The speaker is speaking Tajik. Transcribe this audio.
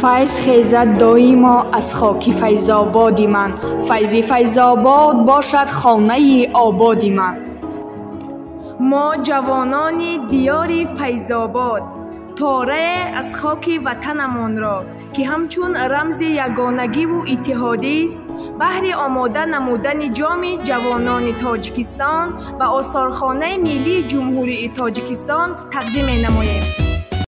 Файз хезад доимо аз хоки Файзободи ман. Файзи Файзобод бошад хонаи ободи ман. Мо ҷавонони диёри Файзобод порае аз хоки ватанамонро, ки ҳамчун рамзи ягонагиву иттиҳодист, баҳри омода намудани Ҷоми ҷавонони Тоҷикистон ба Осорхонаи миллии Ҷумҳурии Тоҷикистон тақдим менамоем.